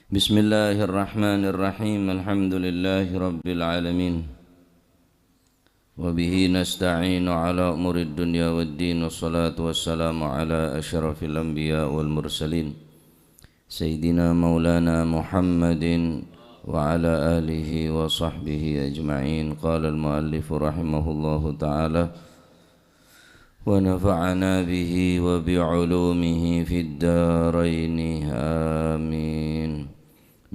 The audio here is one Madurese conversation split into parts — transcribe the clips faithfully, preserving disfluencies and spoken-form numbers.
بسم الله الرحمن الرحيم. الحمد لله رب العالمين. وبه نستعين على أمور الدنيا والدين. والصلاة والسلام على أشرف الأنبياء والمرسلين. سيدنا مولانا محمد وعلى آله وصحبه أجمعين. قال المؤلف رحمه الله تعالى، ونفعنا به وبعلومه في الدارين. آمين.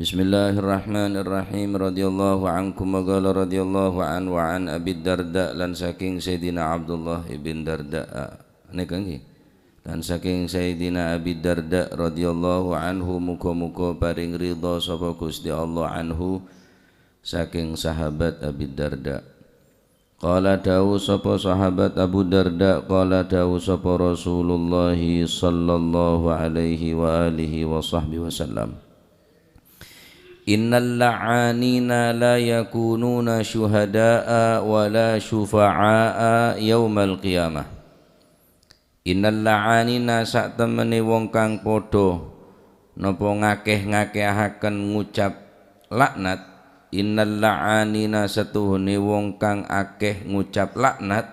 بسم الله الرحمن الرحيم. رضي الله عنكم وقال رضي الله عنه وعن أبي الدرداء، lan saking Sayyidina Abdullah ibn Darda. Nèka ngghi. Lan saking Sayyidina Abi Darda radhiyallahu anhu, muga-muga paring ridha sapa Gusti Allah anhu, saking sahabat Abi Darda. Qala, dawuh sapa sahabat Abu Darda, qala, dawuh sapa Rasulullah sallallahu alaihi wa alihi wa sahbihi wasallam, "Innal la'anina la yakununa syuhada'a wa la syufa'a yaumal qiyamah." Innal la'anina, satemene wong kang padha napa ngakeh-ngakehaken ngucap laknat, innal la'anina, setuhune wong kang akeh ngucap laknat,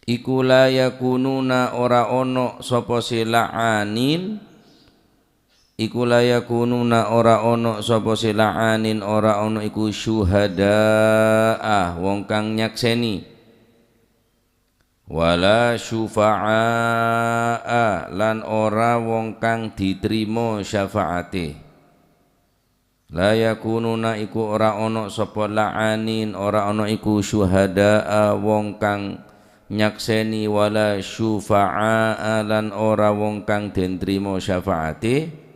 iku la yakununa, ora ana sapa se la'anin, iku la yakununa, ora ana sapa se la'anin, ora ana iku syuhada'a, wong kang nyakseni. Wala syufa'a, lan ora wong kang diterima syafaate. La yakununa, iku ora ana sapa la'anin, ora ana iku syuhada'a, wong kang nyakseni, wala syufa'a, lan ora wong kang den trima syafaate.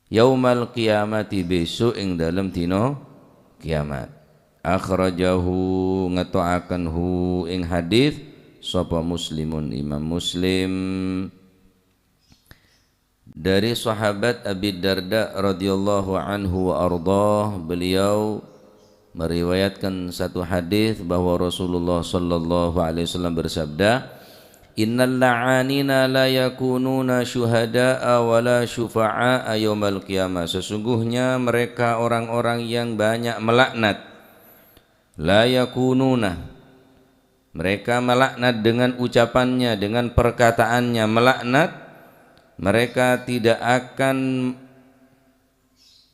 Yaumal qiyamati, besok ing dalem dina kiamat. Akhrajahu, ngeto'aken hu ing hadis, sapa Muslimun, Imam Muslim. Dari sahabat Abi Darda radhiyallahu anhu wa ardhah, beliau meriwayatkan satu hadis bahwa Rasulullah sallallahu alaihi wasallam bersabda, "Innal la'anina la yakununa syuhada'a wa la syufa'a yaumal qiyamah." Sesungguhnya mereka orang-orang yang banyak melaknat. La yakununa. Mereka melaknat dengan ucapannya, dengan perkataannya melaknat. Mereka tidak akan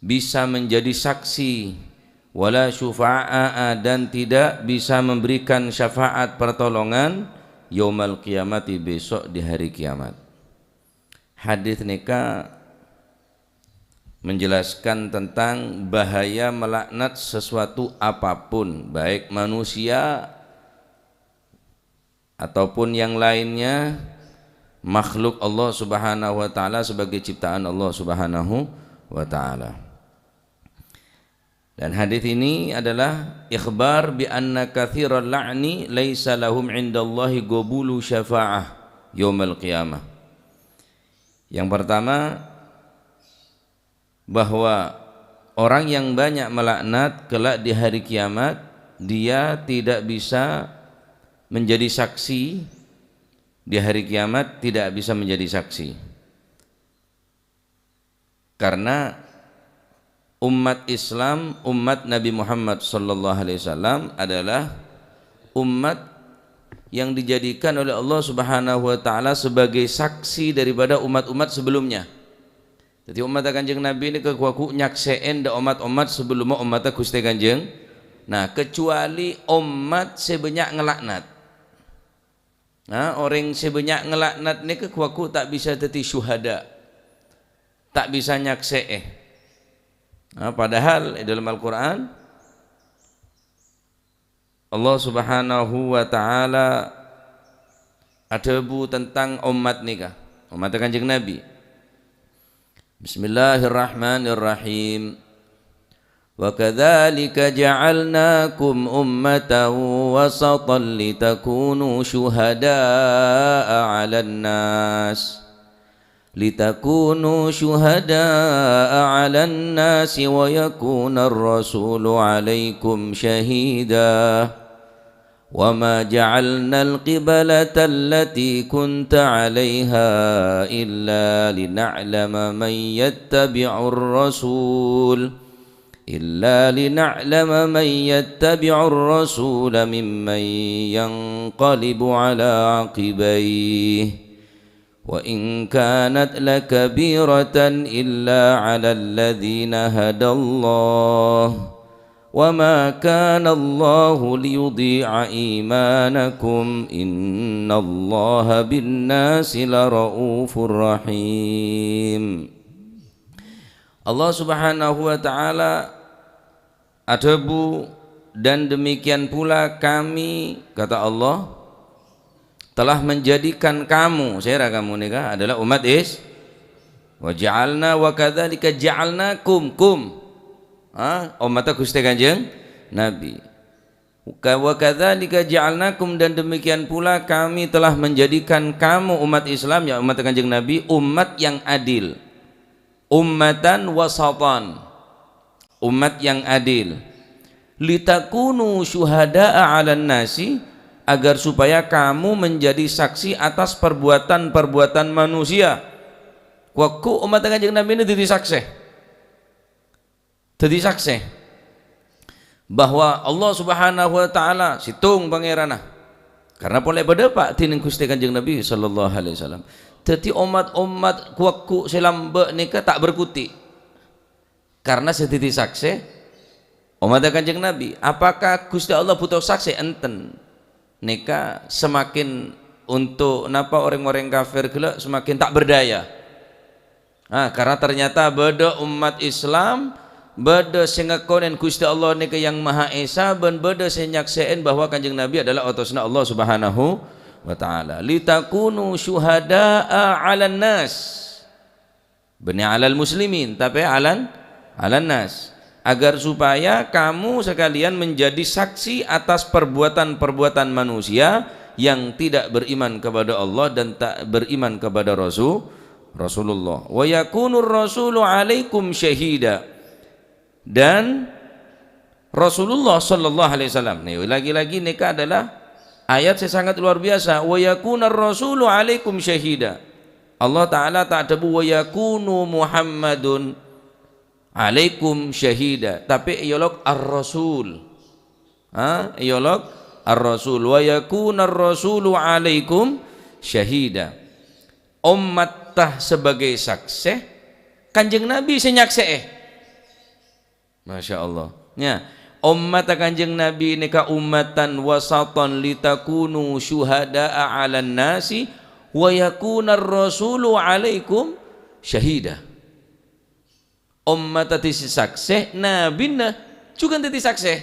bisa menjadi saksi, wala syufa'a, dan tidak bisa memberikan syafaat pertolongan, yaumal qiyamati, besok di hari kiamat. Hadis neka menjelaskan tentang bahaya melaknat sesuatu apapun, baik manusia ataupun yang lainnya, makhluk Allah Subhanahu wa Ta'ala, sebagai ciptaan Allah Subhanahu wa Ta'ala. Dan hadis ini adalah ikhbar bi anna katsiral la'ni laisa lahum indallahi qabulu syafa'ah yaumal qiyamah. Yang pertama, bahwa orang yang banyak melaknat kelak di hari kiamat, dia tidak bisa menjadi saksi di hari kiamat, tidak bisa menjadi saksi. Karena umat Islam, umat Nabi Muhammad sallallahu alaihi wasallam adalah umat yang dijadikan oleh Allah Subhanahu wa Ta'ala sebagai saksi daripada umat-umat sebelumnya. Jadi, umat Kanjeng Nabi ini keguaku nyakse'en da umat-umat sebelumnya, umat Gusti Kanjeng. Nah, kecuali umat sebanyak ngelaknat. Nah, orang sebanyak ngelaknat ini keguaku tak bisa jadi syuhada. Tak bisa nyakse'e. Nah, padahal di dalam Al-Quran, Allah Subhanahu wa Ta'ala adhabu tentang umat nika, umat Kanjeng Nabi. Bismillahirrahmanirrahim. Wa kadzalika ja'alnakum ummatan wasatan litakunu syuhada'a 'alan nas. Litakunu syuhada'a 'alan nasi wa yakunar rasulu 'alaikum syahida. وما جعلنا القبلة التي كنت عليها إلا لنعلم من يتبع الرسول، إلا لنعلم من يتبع الرسول ممن ينقلب على عقبيه، وإن كانت لكبيرة إلا على الذين هدى الله، وما كان الله ليضيع إيمانكم، إن الله بالناس لرءوف رحيم. Allah Subhanahu wa Ta'ala adhâbu, "Dan demikian pula Kami," kata Allah, "telah menjadikan kamu," sèra kamu nèka, "adalah umat Is-, wa ja'alna wa kadzalika ja'alnakum," kum. Ha? Ommatta Ghustè Kanjeng Nabi. Ka-, "Wa kadzalika ja'alnakum," dan demikian pula Kami telah menjadikan kamu umat Islam, ya umat Kanjeng Nabi, umat yang adil. Ummatan wasatan, umat yang adil. "Litakunu syuhada'a 'alan nasi," agar supaya kamu menjadi saksi atas perbuatan-perbuatan manusia. Wektu umat Kanjeng Nabi ini jadi saksi. Jadi saksi bahwa Allah Subhanahu wa Ta'ala sèttong Pangèranna. Karena polè padâ, Pak, dhinèng Ghustè Kanjeng Nabi sallallahu alaihi wasallam. Jadi, ommat-ommat wektu sè lambâ' nèka ta' berkutik. Karena sè dhâddhi saksè, ommatta Kanjeng Nabi. Apakah Ghustè Allah bhuto saksè? Enten. Nèka semakin onto' napa orèng-orèng kafir ghellâ' semakin ta' berdaya. Ah, karena ternyata bâdâ ommat Islam, bâdâ sè ngakonè Ghustè Allah nèka Yang Maha Esa, bân bâdâ sè nyaksè'è bahwa Kanjeng Nabi adalah otosanna Allah Subhanahu wa Ta'ala. "Litakunu syuhada'a 'alan nas." Bânnè 'alal muslimin, tapè 'alan, 'alan nas. Agar supaya kamu sekalian menjadi saksi atas perbuatan-perbuatan manusia yang tidak beriman kepada Allah dan tak beriman kepada Rasul, Rasulullah. "Wa yakunur rasulu 'alaikum syahida." Dan Rasulullah sallallahu alaihi wasallam. Nih, lagi-lagi nèka adalah ayat sè sangat luar biasa. "Wa yakunar rasulu 'alaikum syahida." Allah Ta'ala ta' adhâbu, "Wa yakunu Muhammadun 'alaikum syahida." Tapè èolok ar-rasul. Ha? Èolok ar-rasul. "Wa yakunar rasulu 'alaikum syahida." Ommatta sebagai saksè, Kanjeng Nabi sè nyaksè'è. Masya Allah. Ya, ommatta Kanjeng Nabi nèka ummatan wasatan litakunu syuhada'a 'alan nasi wa yakunar rasulu 'alaikum syahida. Ommatta dhâddhi saksè, nabina jhughân dhâddhi saksè.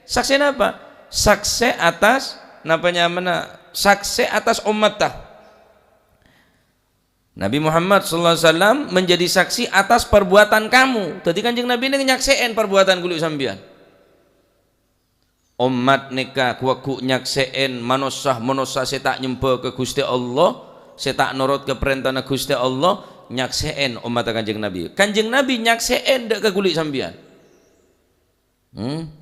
Saksè napa? Saksè atas, napa nyamana? Saksè atas ommatta. Nabi Muhammad sallallahu alaihi wasallam menjadi saksi atas perbuatan kamu. Dhâddhi Kanjeng Nabi nèka nyaksè'è perbuatan ghuli sampèyan. Ommat nèka ghu-, nyaksè'è manossa-manossa sè ta' nyemba ka Ghustè Allah, sè ta' norot ka parèntana Ghustè Allah, nyaksè'è ommatta Kanjeng Nabi. Kanjeng Nabi nyaksè'è dâ' ka ghuli sampèyan. Hmm?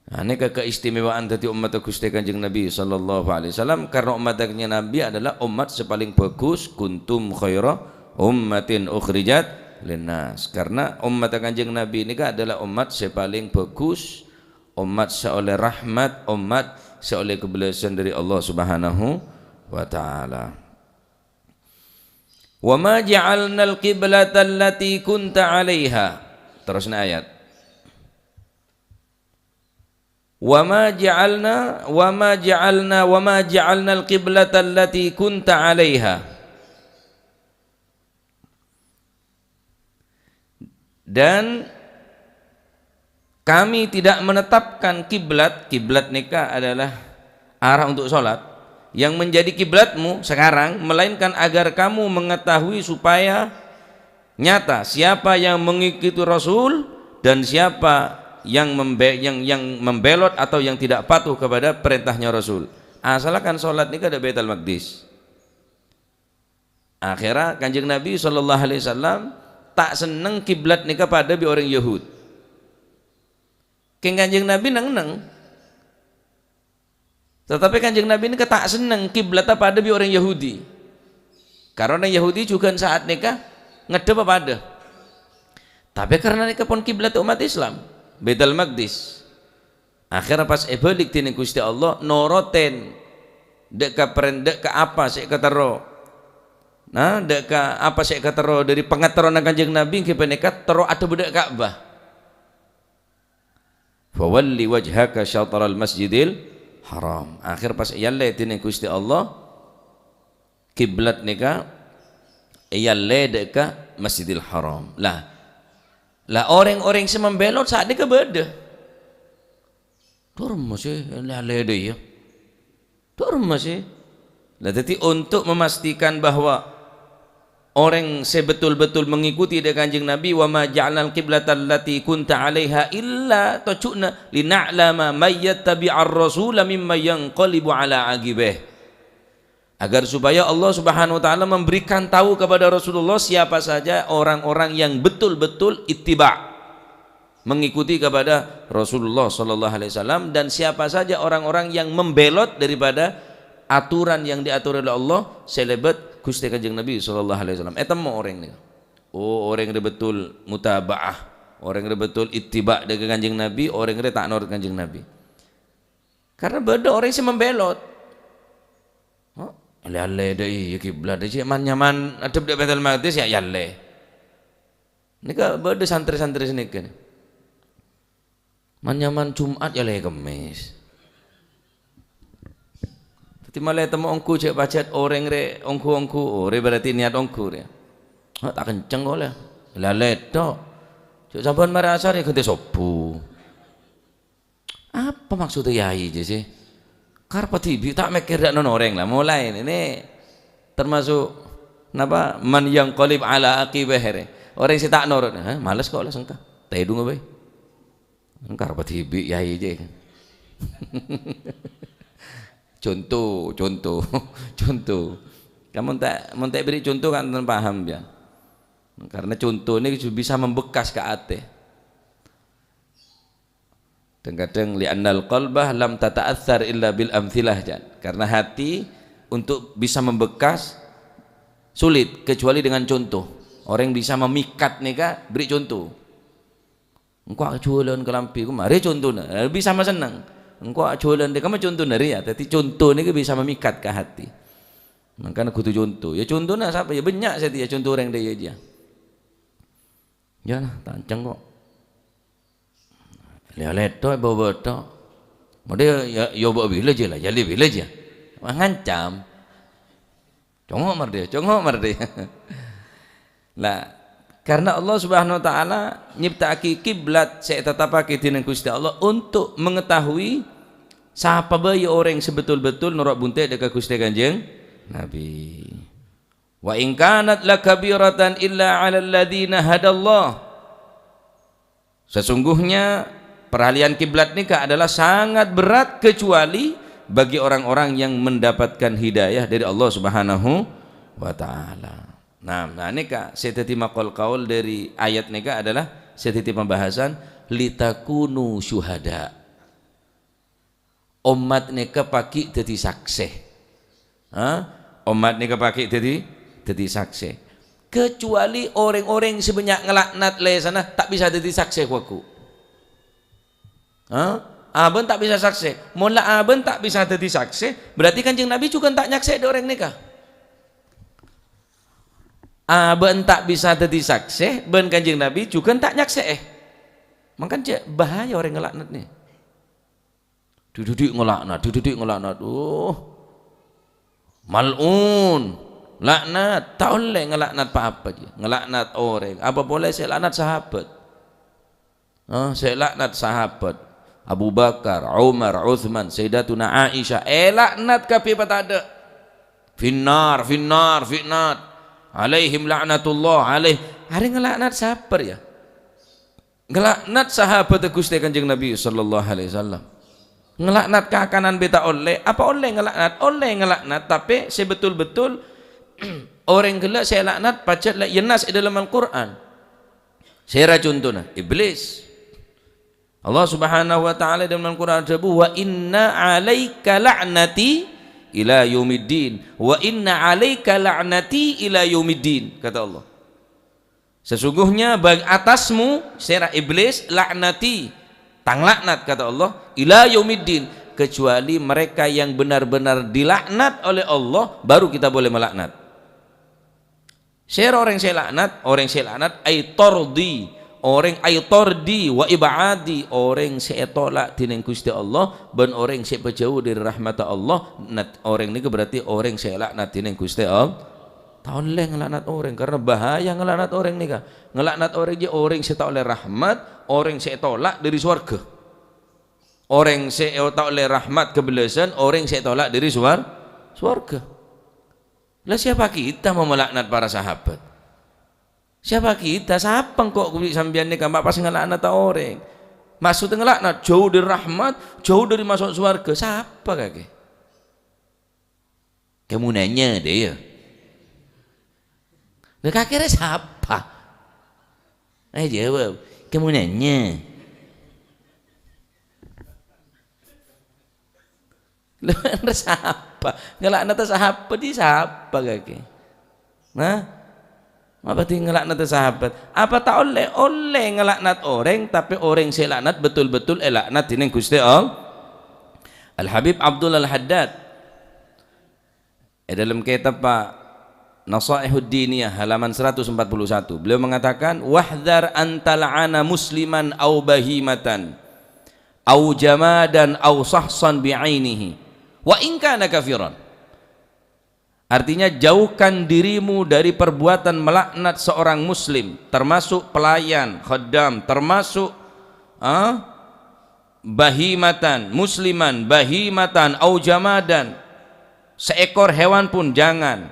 Nah, nèka keistimewaan dhâddhi ommatta Ghustè Kanjeng Nabi sallallahu alaihi wasallam, karena ommatta Kanjeng Nabi adalah ommat sè palèng bhâghus, "Kuntum khaira ummatin ukhrijat linnas." Karena ommatta Kanjeng Nabi nèka adalah ommat sè palèng bhâghus, ommat sè ollè rahmat, ommat sè ollè kabellâsân dâri Allah Subhanahu wa Ta'ala. "Wa ma ja'alnal qiblata allati kunta 'alaiha." Terrosna ayat. "Wa ma ja'alna, wa ma ja'alna, wa ma ja'alnal qiblata allati kunta 'alaiha." Dan Kami tidak menetapkan kiblat, kiblat nèka adalah arah untuk sholat, yang menjadi kiblatmu sekarang, melainkan agar kamu mengetahui supaya nyata siapa yang mengikuti Rasul dan siapa yang membe-, yang, yang membelot atau yang tidak patuh kepada perintahnya Rasul. Asalakan sholat nèka dâ' Baitul Maqdis. Akhèrra Kanjeng Nabi sallallahu alaihi wasallam ta' senneng kiblat nèka padâ bi' orèng Yahud. Kèng Kanjeng Nabi neng-enneng. Tatape Kanjeng Nabi nèka ta' senneng kiblatta padâ bi' orèng Yahudi. Karana orèng Yahudi jhughân sa'at nèka ngaddhep padâ. Tapè karana nèka pon kiblat ommat Islam, Baitul Maqdis. Akhèrra pas èbâlik dhinèng Ghustè Allah, noroten dâ' ka peren-, dâ' ka apa sè èkaterro. Nah, dâ' ka apa sè èkaterro dâri pangaterrona Kanjeng Nabi, ènggi panèka terro adhâbu dâ' Ka'bah. "Fawalli wajhaka syatral Masjidil Haram." Akhèr pas èyallè dhinèng Ghustè Allah, kiblat nèka èyallè dâ' ka Masjidil Haram. Lah, lah orèng-orèng sè mambelot sa'at nèka bâdâ. Dhâ' remma sè èyallè dâ' iyâ. Dhâ' remma sè. Nah, jadi untuk memastikan bahwa orèng sè betul-betul mengikuti dâ' Kanjeng Nabi, "Wa ma ja'alnal qiblatal lati kunta 'alaiha illa," tojjhuna, "lina'lama may yattabi'ar rasula mimman yanqalibu 'ala aqibaih." Agar supaya Allah Subhanahu wa Ta'ala memberikan tahu kepada Rasulullah siapa saja orang-orang yang betul-betul ittiba', mengikuti kepada Rasulullah sallallahu alaihi wasallam, dan siapa saja orang-orang yang membelot daripada aturan yang diatur oleh Allah, sè lèbât Ghustè Kanjeng Nabi sallallahu alaihi wasallam. Ètemmo orèng nèka. Oh, orèng rè betul mutaba'ah, orèng rè betul ittiba' dâ' ka Kanjeng Nabi, orèng rè ta' norot Kanjeng Nabi. Karena bâdâ orèng sè mambelot. Oh, èyallè dâ' iyâ kiblat, dâ' cè' man-nyaman addhep dâ' Baitul Maqdis, ya èyallè. Nèka bâdâ santrè-santrè sanèka. Man-nyaman Jum'at èyallè Kemmès. Dâddhi malè temmo ongghu jhâ' pajhât orèng rè ongghu-ongghu, orèng berarti niat ongghu rè. Ah, ta' kenceng kok, lè. Èyallè tok. Jhâ' sampon marè asar ya ghântè sobbhu. Apa maksudnya yai jâ sih? Karep dhibi' ta' mèkkèr dâ' non orèng lah. Mulai ini termasuk napa, "Man yanqalib 'ala aqibaih," rè. Orèng sè ta' norot, "Hah, males kok lah sengka. Tèdung bhâi." Karep dhibi' yai jâ. Conto, conto, conto. Kamu tak, mon tak beri contoh kan paham ya. Karena conto ini bisa membekas ke hati. Kadhâng-kadhâng, "Li'annal qalba lam tata'assar illa bil amtsilah," jan. Karena hati untuk bisa membekas sulit kecuali dengan contoh. Orèng bisa memikat nèka beri contoh. "Engko' ajhuwâlân kalambhi, kemma rè contona." Eh, bisa masenneng. "Engko' ajhuwâlân rè, kemma contona rè ya." Dâddhi conto nèka bisa memikat ka hati. Mangkana kodhu conto. Ya contona sapa? Ya bânnya' satèya conto orèng rè ya jâ. Ya nah, ta' kenceng kok. Lè-lè tok, bâ-bâ tok. Model ya, ya bâ' bilâ jâ lah, ya lè bilâ jâ. Wah, ngancam. Congo' mardè, congo' mardè. Lah, karena Allah Subhanahu wa Ta'ala nyipta'aghi kiblat sè ètatappaghi dhinèng Ghustè Allah untuk mengetahui sapa bhâi orèng sè betul-betul noro' bunte' dâ' ka Ghustè Kanjeng Nabi. "Wa in kanat lakabiratan illa 'alal ladzina hadallah." Sesungguhnya peralihan kiblat nèka adalah sangat berat kecuali bagi orang-orang yang mendapatkan hidayah dari Allah Subhanahu wa Ta'ala. Nah, nah, nèka sè dâddhi maqal qaul dâri ayat nèka adalah sè dâddhi pembahasan, "Litakunu syuhada." Ommat nèka paghi' dâddhi saksè. Ha? Ommat nèka paghi' dâddhi, dâddhi saksè. Kecuali orèng-orèng sè bânnya' ngalaknat lèsanna ta' bisa dâddhi saksè, ghu-lagghu. Ha? Abâ'na ta' bisa saksè. Mon la abâ'na ta' bisa dâddhi saksè, berarti Kanjeng Nabi jhughân ta' nyaksè dâ' orèng nèka. Abâ'na ta' bisa dâddhi saksè, bân Kanjeng Nabi jhughân ta' nyaksè'è. Mangkana jâ' bahaya orèng ngalaknat nè. Dhi-, dhi-, dhi-, ngalaknat, dhi-, dhi-, dhi-, ngalaknat. Oh. Mal'un. Laknat. Ta' ollè ngalaknat pa-apa jiyâ. Ngalaknat orèng. Apa polè sè laknat sahabat. Ah, sè laknat sahabat. Abu Bakar, Umar, Utsman, Sayyidatuna Aisyah. Èlaknat kabbhi patadâ'. Finnar, finnar, finnar. Alaihim la'natullah, alaih. Arè ngalaknat sapa rèya? Ngalaknat sahabatta Ghustè Kanjeng Nabi sallallahu alaihi wasallam. Ngalaknat kakanan bhâi ta' ollè, apa ollè ngalaknat? Ollè ngalaknat, tapè sè betul-betul orèng ghellâ' sè èlaknat pajhât la èyennas è dâlem Al-Qur'an. Sèra contona? Iblis. Allah Subhanahu wa Ta'ala dalam Al-Quran adhâbu, "Wa inna 'alaika la'nati ila yaumiddin. Wa inna 'alaika la'nati ila yaumiddin," kata Allah. "Sesungguhnya bag-, atasmu, sèra Iblis, la'nati, tang laknat," kata Allah, "ila yaumiddin," kecuali mereka yang benar-benar dilaknat oleh Allah, baru kita boleh melaknat. Sèra orèng sè laknat, orèng sè laknat, ay tardi, orèng ay tardi wa ib'adi, orèng sè ètolak dhinèng Ghustè Allah, bân orèng sè èpajhâu dhâri rahmatta Allah, nat-, orèng nèka berarti orèng sè èlaknat dhinèng Ghustè Allah. Ta' ollè ngalaknat orèng, karena bahaya ngalaknat orèng nèka. Ngalaknat orèng jâ' orèng sè ta' ollè rahmat, orèng sè ètolak dhâri sowarghâ. Orèng sè ta' ollè rahmat kabellâsân, orèng sè ètolak dhâri sowar-, sowarghâ. Lah, siapa kita mau melaknat para sahabat? Siapa kita? Sapa engko' bi' sampèyan nèka ma' pas ngalaknata orèng? Maksudnya ngalaknat, jauh dari rahmat, jauh dari masuk swarga. Sapa kakè? Kamu nanya deh ya. Lah, kakè rè sapa? Ayo jawab. Kamu nanya. Lha, sapa? Ngalaknata sahabat, di sapa kakè? Nah? Apa di ngalaknata sahabat? Apa ta' ollè? Ollè ngalaknat orèng, tapè orèng sè laknat betul-betul èlaknat dhinèng Ghustè Allah. Al-Habib Abdullah Al-Haddad, è dâlem kètab, Pak, Nasaihud Diniyah, halaman seratus empat puluh satu, beliau mengatakan, "Wahdhar an tal'ana musliman au bahimatan, au jamadan, au sahsan bi'ainihi, wa in kana kafiran." Artinya, jauhkan dirimu dari perbuatan melaknat seorang muslim, termasuk pelayan, khaddam, termasuk, ah, bahimatan, musliman, bahimatan, au jamadan. Seekor hewan pun jangan.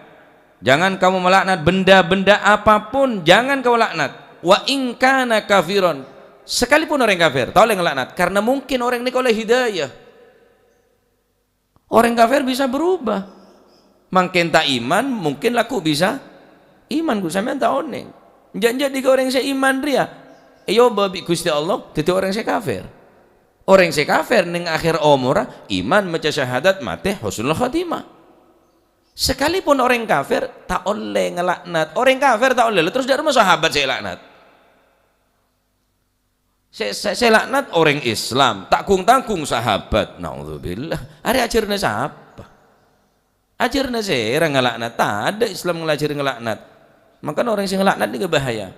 Jangan kamu melaknat benda-benda apapun, jangan kau laknat. Wa in kana kafiran. Sekalipun orang kafir, ta' ollè ngalaknat. Karena mungkin orang nèka ollè hidayah. Orang kafir bisa berubah. Mangkèn ta' iman, mungkin lagghu' bisa iman, ghu' sampèyan ta' onèng. Jâ'-jâ' dhika orang sè iman rèya èobâ bi' Ghustè Allah dhâddhi orang sè kafir. Orang sè kafir neng akhir omorra iman, maca syahadat, matè husnul khatimah. Sekalipun orang kafir ta' ollè ngalaknat. Orang kafir ta' ollè, lha terros dâ' remma sahabat sè èlaknat? Sè, sè, sè laknat orèng Islam, ta' gung-tanggung sahabat. Naudzubillah. Arè ajhârânna sapa? Ajhârânna sèra ngalaknat? Tadâ' Islam ngalajhâri ngalaknat. Mangkana orèng sè ngalaknat nèka bahaya.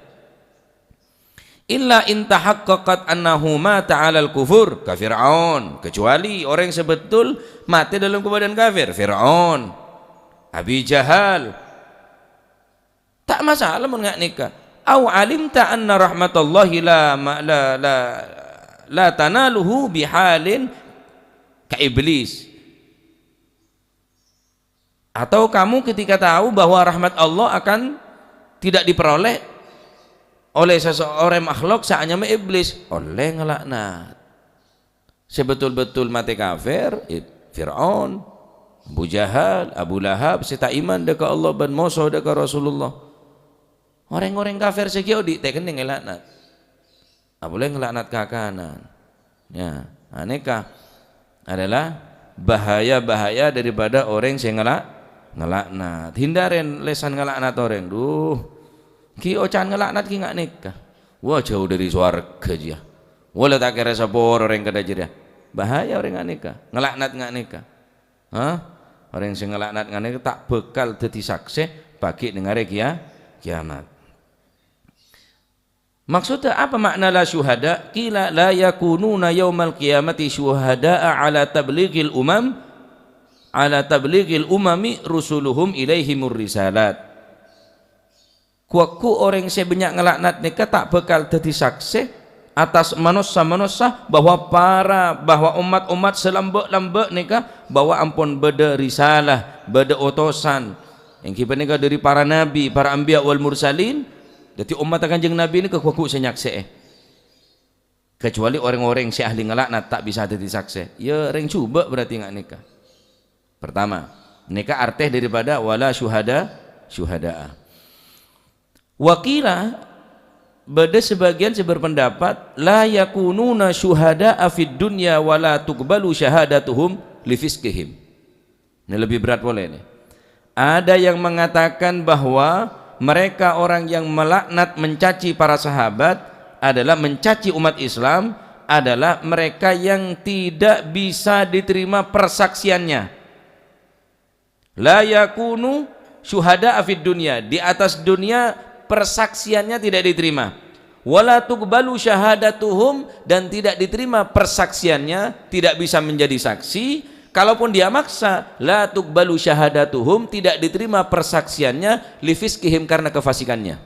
Illa in tahaqqaqat annahu mata 'alal kufur, ka Fir'aun. Kecuali orèng sè betul matè dalam keadaan kafir. Fir'aun. Abi Jahal. Ta' masalah mon nga' nèka. Au alimta anna rahmatallahi la ma-, la, la, la tanaluhu bihalin ka Iblis. Atau kamu ketika tahu bahwa rahmat Allah akan tidak diperoleh oleh seseorang makhluk sè anyama Iblis, ollè ngalaknat. Sè betul-betul matè kafir, it-, Fir'aun, Abu Jahal, Abu Lahab, sè ta' iman dâ' ka Allah bân moso dâ' ka Rasulullah. Orèng-orèng kafir sè ghi' odi' ta' kennèng èlaknat. Apolè ngalaknat kakanan. Ya, anèka adalah bahaya-bahaya daripada orèng sè ngala-, ngalaknat. Hindarè lèsan ngalaknat orèng. Duh, ghi' oca'an ngalaknat ghi' nga' nèka. Wah, jauh dari swarga jiyâ. Wah, la ta' kèra sapora orèng kadhâ' jârèya. Bahaya orèng nga' nèka. Ngalaknat nga' nèka. Hah? Orèng sè ngalaknat nga' nèka ta' bhâkal dhâddhi saksè paghi' neng arè kiya-, kiyamat. Maksudnya apa makna la syuhada? Qila la yakununa yaumal qiyamati syuhada'a ala tablighil umam, ala tablighil umami rusuluhum ilaihimur risalat. Ku-, ghu orèng sè bânnya' ngalaknat nèka ta' bhâkal dhâddhi saksè attas manossa-manossa bahwa para, bahwa ommat-ommat sè lambâ'-lambâ' nèka bahwa ampon bâdâ risalah, bâdâ otosan, èngghi panèka dhâri para nabi, para anbiya wal mursalin. Dhâddhi, ommatta Kanjeng Nabi nèka ghu-, ghu sè nyaksè'è. Kecuali orèng-orèng sè ahli ngalaknat ta' bisa dhâddhi saksè. Ya, rèng jhubâ' berarti nga' nèka. Pertama, nèka artè daripada wala syuhada, syuhada'a. Wa qila, Bâdâ sebagian sè berpendapat, "La yakununa syuhada'a fid dunya wa la tuqbalu syahadatuhum li fisqihim." Ini lebih berat polè, ini. Ada yang mengatakan bahwa mereka orang yang melaknat, mencaci para sahabat adalah mencaci umat Islam, adalah mereka yang tidak bisa diterima persaksiannya. "La yakunu syuhada'a fid dunya." Di atas dunia persaksiannya tidak diterima. "Wa la tuqbalu syahadatuhum," dan tidak diterima persaksiannya, tidak bisa menjadi saksi. Kalaupun dia maksa, "La tuqbalu syahadatuhum," tidak diterima persaksiannya, "li fisqihim," karena kefasikannya.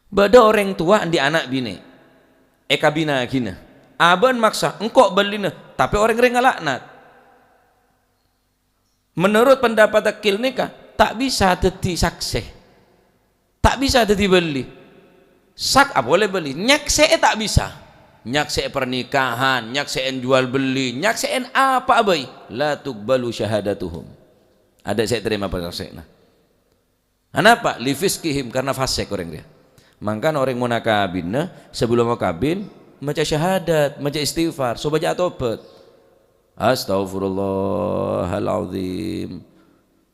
Bâdâ orèng towa andi' ana' binè', èkabinaghinâ. Abâ'na maksa, "Engko' bâlina," tapè orèng rèya ngalaknat. Menurut pendapat Aqil nèka, ta' bisa dhâddhi saksè. Ta' bisa dhâddhi bâli. Sak-, a, polè bâli. Nyaksè'è ta' bisa. Nyaksè'è pernikahan, nyaksè'è jual beli, nyaksè'è apa'a bhâi. "La tuqbalu syahadatuhum." Adâ' sè ètarèma persaksè'anna. Anapa? "Li fisqihim," karena fasik orèng rèya. Mangkana orèng mon akabinna, sebelum akabin, maca syahadat, maca istighfar, sopajâ atobât. "Astaghfirullahaladzim."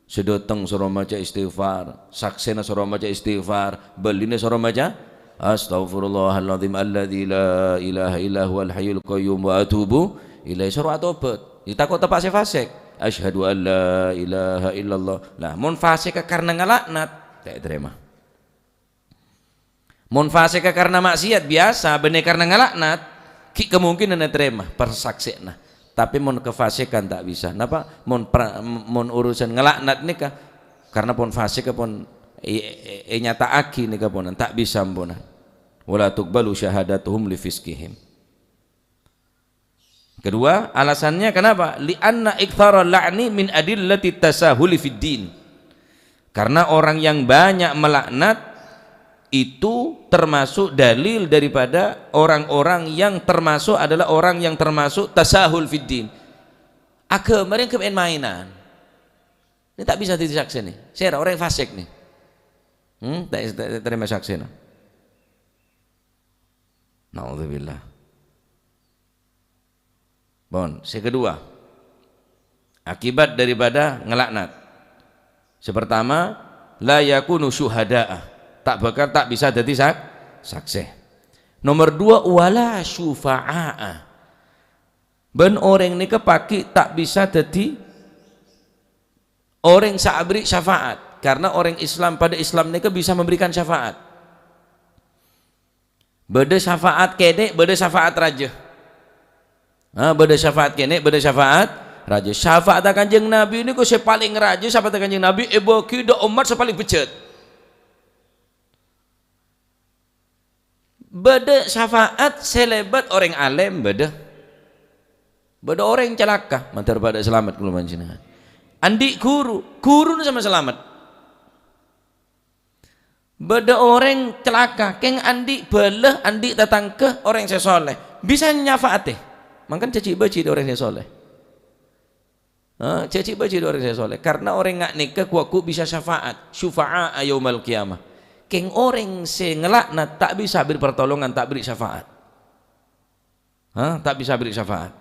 Sè dâteng soro maca istighfar, saksèna soro maca istighfar, bâlina soro maca, "Astaghfirullahaladzim alladzi la ilaha illa huwal hayyul qayyum wa atubu ilaih." Soro atobât. Yâ tako' teppa' sè fasik. "Asyhadu an la ilaha illallah." Lah, mon fasik karena ngalaknat, ta' ètarèma. Mon fasèkka karna ma'siyat biyasa, bânnè karna ngalaknat, ghi' kamongkènan ètarèma parsaksè'anna. Tapè mon kafasèkan ta' bisa. Napa? Mon pra-, mon urusan ngalaknat nèka, karna pon fasèkka pon è-, è-, ènyata'aghi nèka pon, ta' bisa ampon. "Wa la tuqbalu syahadatuhum li fisqihim." Kedua, alasannya kenapa? "Li'anna iktsaral la'ni min adillati tasahuli fid din." Karena orang yang banyak melaknat itu termasuk dalil daripada orang-orang yang termasuk, adalah orang yang termasuk tasahul fid din. Aghâma rèng kamaèn-maènan. Ini tak bisa jadi saksi nih. Sèra orang fasik nih. Hmm, tak, tak, tak terima saksi nah. Naudzubillah. Pon, sè kedua, akibat daripada ngelaknat. Sè pertama, la yakunu syuhada'a, tak bakal, tak bisa dadi sak-, saksè. Nomor dua, wala syufa'a. Bân orèng nèka paghi' ta' bisa dadi orèng sè aberri' syafaat, karena orèng Islam, pada Islam nèka bisa memberikan syafaat. Bâdâ syafaat kènè', bâdâ syafaat rajâ. Ha, bâdâ syafaat kènè', bâdâ syafaat rajâ. Syafaatta Kanjeng Nabi nèko sè palèng rajâ, syafaatta Kanjeng Nabi èbâghi dâ' ommat sè palèng bejjhât. Bâdâ syafaat sè lèbât orèng alèm, bâdâ. Bâdâ orèng calaka, mandhâr padâ salamet kaulâ panjhennengngan. Andi' ghuru, ghuruna sama salamet. Bâdâ orèng calaka, kèng andi' bhâlâ, andi' tatangghâ, orèng sè soleh. Bisa nyafaatè. Mangkana jhâ' ghi' bâji' dâ' orèng sè soleh. Ha, jhâ' ghi' bâji' dâ' orèng sè soleh. Karna orèng nga' nèka ghu-, ghu bisa syafaat. Syufa'a yaumal qiyamah. Kèng orèng sè ngelaknat ta' bisa beri pertolongan, ta' beri syafaat. Ha, ta' bisa beri syafaat.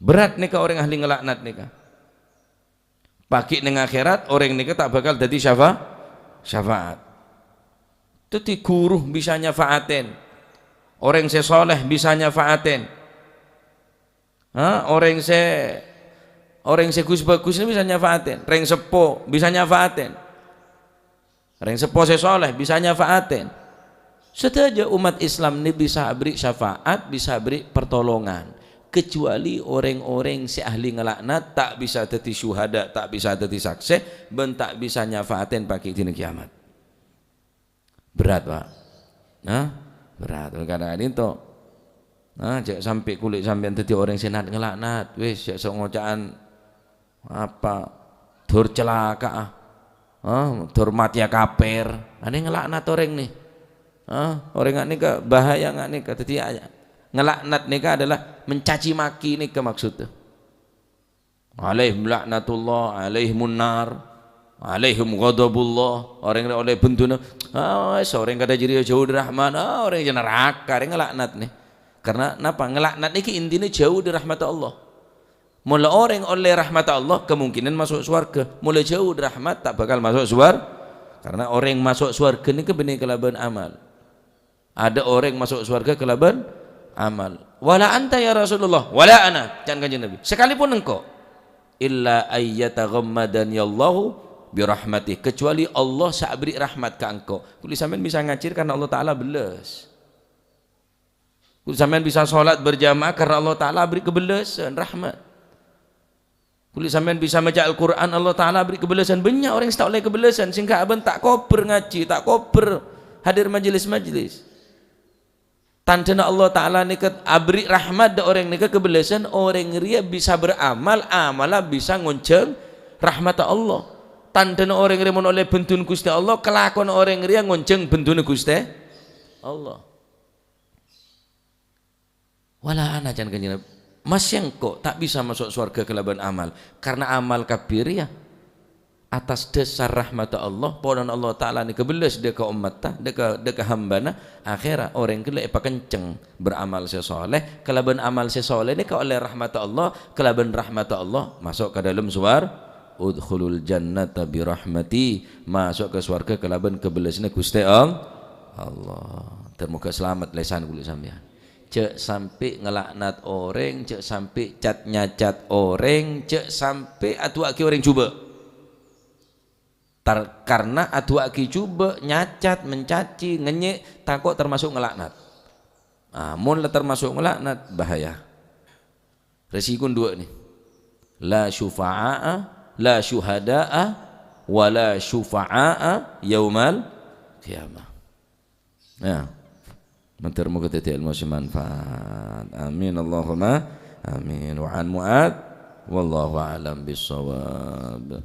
Berat nèka orèng ahli ngelaknat nèka. Paghi' neng akhèrat, orèng nèka ta' bakal dadi syafa-, syafaat. Dadi ghuru bisa nyafaatèn. Orèng sè soleh bisa nyafaatèn. Ha, orèng sè, orèng sè ghus-bhâghus nèka bisa nyafaatèn. Rèng seppo bisa nyafaatèn. Rèng seppo sè soleh bisa nyafaatèn. Sadhâjâ ommat Islam nè bisa aberri' syafaat, bisa aberri' pertolongan. Kecuali orèng-orèng sè ahli ngelaknat, ta' bisa dadi syuhada, ta' bisa dadi saksè, bân ta' bisa nyafaatèn paghi' dina kiyamat. Berat, Pak. Nah, berat. Kadang-kadang itu. Nah, jhâ' sampè' kulâ sampèyan dadi orèng sè nat-, ngelaknat. Wis, jhâ' sok ngoca'an apa, dur calaka'a, ah, dur matèya kapèr, anè ngelaknat orèng nè. Ah, orèng nga' nèka bahaya nga' nèka. Dadi, a-, ngelaknat nèka adalah mencaci maki nèka maksudnya. Alaihim laknatullah, alaihimun nar. Alaihim ghadabullah, orèng rè ollè benduna, ah, wes, orèng kadhâ' jârèya jhâu dâri Rahman, ah, orèng jâ naraka, orèng nglaknat nè. Karena napa? Nglaknat nèkè intina jhâu dâri rahmatta Allah. Mola orèng ollè rahmatta Allah, kemungkinan maso' sowarghâ. Mola jhâu dâri rahmat, ta' bhâkal maso' sowar-, karena orèng maso' sowarghâ nèka bânnè kalabân amal. Ada orèng maso' sowarghâ kalabân amal. "Wala anta ya Rasulullah, wala ana," can Kanjeng Nabi. "Sakalipun engko'." "Illa ayyataghammadani Allahu birahmatih," kecuali Allah sè aberri' rahmat ka engko'. Kulâ sampèyan bisa ngajhi karena Allah Ta'ala bellâs. Kulâ sampèyan bisa sholat berjamaah karena Allah Ta'ala aberri' kabellâsân, rahmat. Kulâ sampèyan bisa maca Al-Qur'an, Allah Ta'ala aberri' kabellâsân. Bânnya' orèng sè ta' ollè kabellâsân, sehingga abân ta' kobâr ngajhi, ta' kobâr hadir majelis-majelis. Tandhâna Allah Ta'ala nèka aberri' rahmat dâ' orèng nèka kabellâsân, orèng rèya bisa beramal, amalla bisa ngonjhâng rahmatta Allah. Tandhâna orèng rèya mon ollè benduna Ghustè Allah, kalakowanna orèng rèya ngonjhâng benduna Ghustè Allah. "Wala ana," can Kanjeng Nabi, "Maskè engko' ta' bisa maso' sowarghâ kalabân amal, karena amal kabbhi rèya atas dhâsar rahmatta Allah, polana Allah Ta'ala nèka bellâs dâ' ka ommatta, dâ' ka, dâ' ka hambana, akhèrra orèng ghellâ' èpakencèng beramal sè sholeh, kalabân amal sè sholeh nèka ollè rahmatta Allah, kalabân rahmatta Allah maso' ka dâlem sowar-, udkhulul jannata birahmati, maso' ka sowarghâ kalabân kabellâsânna Ghustè All-, Allah." Dhân moghâ salamet lèsan kulâ sampèyan. Jhâ' sampè' nglaknat orèng, jhâ' sampè' cat-nyacat orèng, jhâ' sampè' adu'aaghi orèng jhubâ'. Tar-, karna adu'aaghi jhubâ', nyacat, mencaci, ngènyè', tako' termasuk nglaknat. Ah, mon la termasuk nglaknat, bahaya. Resiko duwâ' nè. La syufa'a, la syuhada'a, wa la syufa'a yaumal qiyamah. Ya. Mator moga dhâddhi ilmu sè manfaat. Amin, Allahumma amin. Wa an Mu'ad, wallahu a'lam bissawab.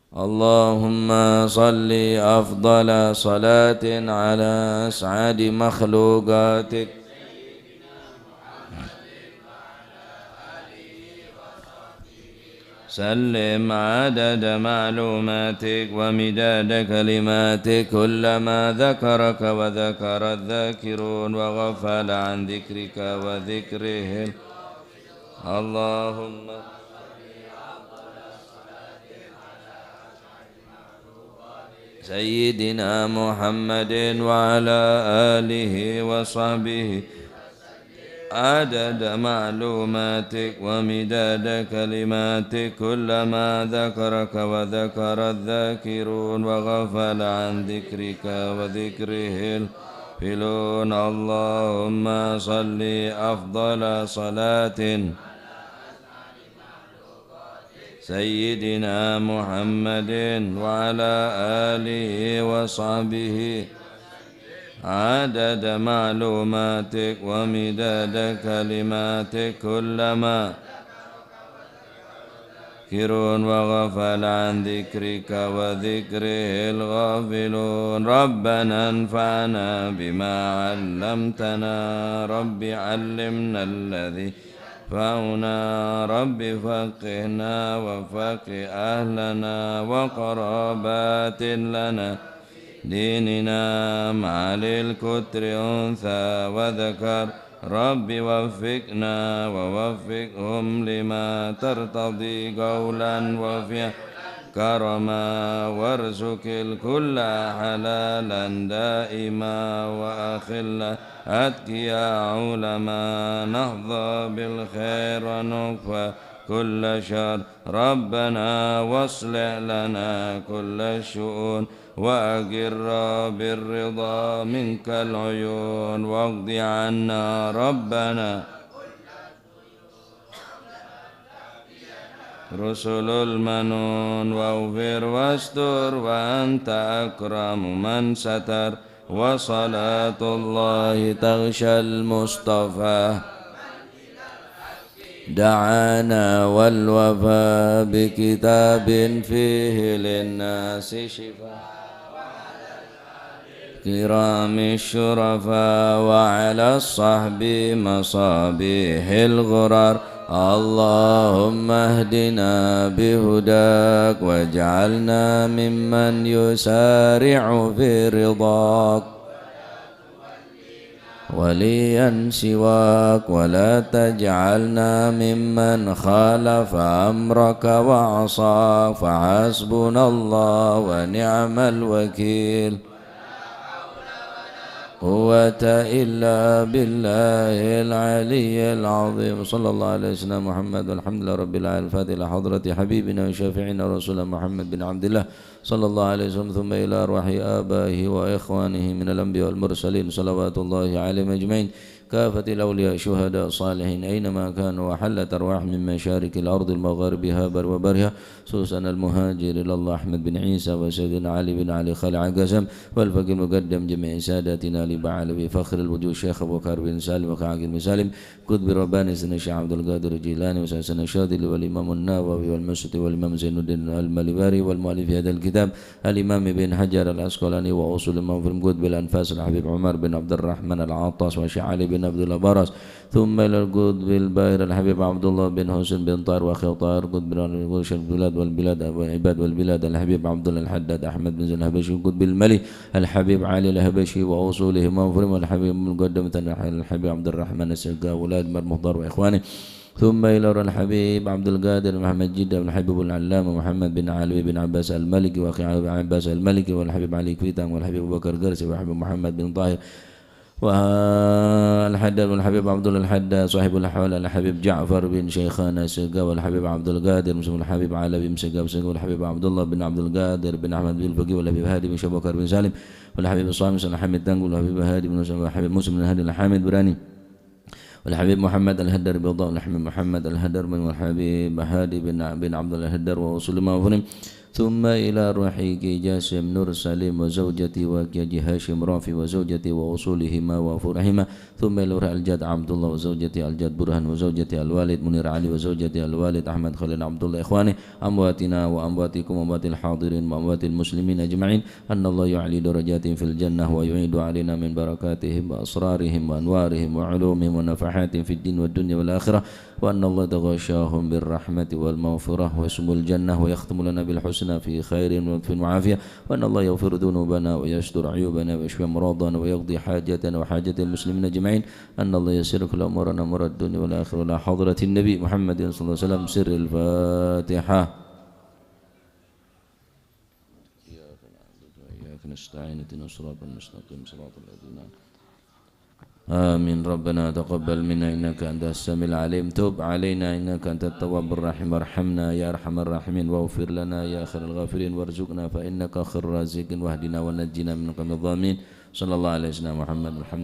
Allahumma salli afdala salatin ala as'adi makhluqatik. سلم عدد معلوماتك ومداد كلماتك، كلما ذكرك وذكر الذاكرون وغفل عن ذكرك وذكره. اللهم سيدنا محمد وعلى آله وصحبه عدد معلوماتك ومداد كلماتك، كلما ذكرك وذكر الذاكرون وغفل عن ذكرك وذكره الغافلون. اللهم صل أفضل صلاة سيدنا محمد وعلى آله وصحبه عدد معلوماتك ومداد كلماتك، كلما ذكرك وذكر الذاكرون وغفل عن ذكرك وذكره الغافلون. ربنا انفعنا بما علمتنا، رب علمنا الذي ينفعنا، رب فقهنا وفقه أهلنا وقرابات لنا ديننا مع الكتر أنثى وذكر. رب وفقنا ووفقهم لما ترتضي قولا وفعلا كرما، وارزق الكل حلالا دائما، وأخلاء أتقياء علماء، نحظى بالخير ونكفى كل شر. ربنا واصلح لنا كل الشؤون، وأقر بالرضا منك العيون، واقض عنا ربنا رسل المنون، واغفر واستر وأنت أكرم من ستر، وصلاة الله تغشى المصطفى دعانا والوفا بكتاب فيه للناس شفاء. كرام الشرفاء وعلى الصحب مصابيح الغرر. اللهم اهدنا بهداك واجعلنا ممن يسارع في رضاك وليا سواك ولا تجعلنا ممن خالف أمرك وعصاك فحسبنا الله ونعم الوكيل قوة إلا بالله العلي العظيم. صلى الله على سيدنا محمد والحمد لله رب العالمين. الفاتحة لحضرة حبيبنا وشفيعنا رسول محمد بن عبد الله صلى الله عليه وسلم، ثم إلى أرواح آبائه وإخوانه من الأنبياء والمرسلين صلوات الله عليهم أجمعين، كافة الأولياء الشهداء الصالحين أينما كانوا وحلت أرواحهم من مشارق الأرض المغاربها بر وبرها، خصوصا المهاجر إلى الله أحمد بن عيسى وسيدنا علي بن علي خلع قسم والفقيه المقدم جميع ساداتنا لبعلوي فخر الوجود الشيخ أبو بكر بن سالم وخاكم بن سالم قطب رباني سيدنا الشيخ عبد القادر الجيلاني وسيدنا الشاذلي والإمام النووي والمسيوطي والإمام زين الدين المليباري والمؤلف هذا الكتاب الإمام ابن حجر العسقلاني وأصول المغفور قطب الأنفاس الحبيب عمر بن عبد الرحمن العطاس والشيخ علي بن عبد الله براس ثم إلى القطب الباهر الحبيب عبد الله بن حسين بن طاهر وأخي طاهر قطب البلاد والبلاد والعباد والبلاد الحبيب عبد الله الحداد أحمد بن زين الحبشي قطب الملي الحبيب علي الحبشي وأصولهم وفرهم الحبيب المقدم الحبيب عبد الرحمن السقا أولاد مرمضار وإخوانه ثم إلى الحبيب عبد القادر محمد جدة والحبيب العلامة محمد بن علوي بن عباس المالكي وأخي عباس المالكي والحبيب علي كويتان والحبيب أبو بكر قرسي والحبيب محمد بن طاهر والحداد والحبيب عبد الله الحداد صاحب الأحوال الحبيب جعفر بن شيخان السقا والحبيب عبد القادر مسلم الحبيب علوي مسقا مسقا والحبيب عبد الله بن عبد القادر بن أحمد بن الفقي والحبيب هادي بن شبكر بن سالم والحبيب الصامت الحميد تنقل والحبيب هادي بن مسلم والحبيب مسلم بن هادي الحامد براني والحبيب محمد الهدر بيضاء والحبيب محمد الهدر من والحبيب هادي بن بن عبد الله الهدر وأصول ما فرم ثم إلى روحي كي جاسم نور سليم وزوجتي وكي جي هاشم رافي وزوجتي وأصولهما وفروعهما ثم إلى روح الجد عبد الله وزوجتي الجد برهان وزوجتي الوالد منير علي وزوجتي الوالد أحمد خليل عبد الله إخواني أمواتنا وأمواتكم وأموات الحاضرين وأموات المسلمين أجمعين أن الله يعلي درجاتهم في الجنة ويعيد علينا من بركاتهم وأسرارهم وأنوارهم وعلومهم ونفحاتهم في الدين والدنيا والآخرة وأن الله يتغشاهم بالرحمة والمغفرة ويسكنهم الجنة ويختم لنا بالحسنى في خير ولطف وعافية وأن الله يغفر ذنوبنا ويستر عيوبنا ويشفي أمراضنا ويقضي حاجتنا وحاجة المسلمين أجمعين أن الله يسر كل أمورنا أمور الدنيا والآخرة إلى حضرة النبي محمد صلى الله عليه وسلم سر الفاتحة. إياك نعبد وإياك نستعين اهدنا الصراط المستقيم صراط الذين آمين ربنا تقبل منا إنك أنت السميع العليم تب علينا إنك أنت التواب الرحيم وارحمنا يا أرحم الراحمين واغفر لنا يا خير الغافرين وارزقنا فإنك خير الرازقين واهدنا ونجنا من القوم الظالمين صلى الله على سيدنا محمد الحمد